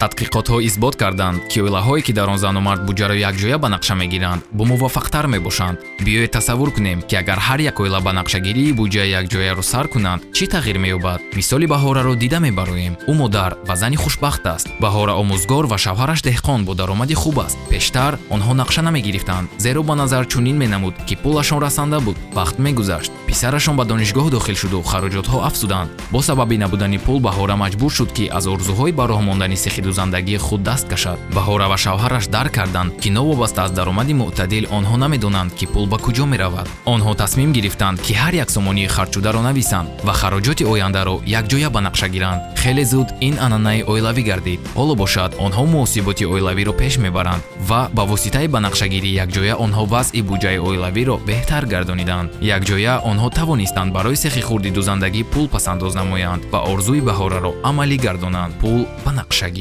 Тадқиқотҳо исбот карданд, ки оилаҳое, ки дар он зану мард буҷаро якҷоя ба нақша мегиранд, бомуваффақтар мебошанд. Биёед тасаввур кунем, ки агар ҳар як оила ба нақшагирии буҷаи якҷояро сар кунанд, чӣ тағйир меёбад? Мисоли Баҳораро дида мебароем. Ӯ модар ва зани хушбахт аст. Баҳора омӯзгор ва шавҳараш деҳқон бо даромади хуб аст. Пештар онҳо нақша намегирифтанд, зеро ба назар чунин менамуд, ки пулашон расанда буд. Вақт мегузашт, писарашон ба донишгоҳ дохил шуду хароҷотҳо афзуданд. Бо сабаби набудани пул Баҳора маҷбур шуд, ки аз орзуҳои ба роҳ мондани сехи дузандагии худ даст кашад. Баҳора ва шавҳараш дарк карданд, ки новобаста аз даромади мӯътадил онҳо намедонанд, ки пул ба куҷо меравад. Онҳо тасмим гирифтанд, ки ҳар як сомонии харҷшударо нависанд ва хароҷоти ояндаро якҷоя ба нақша гиранд. Хеле зуд ин анъанаи оилавӣ гардид. Ҳоло бошад, онҳо муҳосиботи оилавиро пеш мебаранд ва ба воситаи ба нақшагирии якҷоя онҳо вазъи буҷаи оилавиро беҳтар гардониданд. Якҷоя онҳо тавонистанд барои сехи хурди дузандагӣ пул пасандоз намоянд ва орзуи Баҳораро амалӣ гардонанд. Пул ба нақша гир.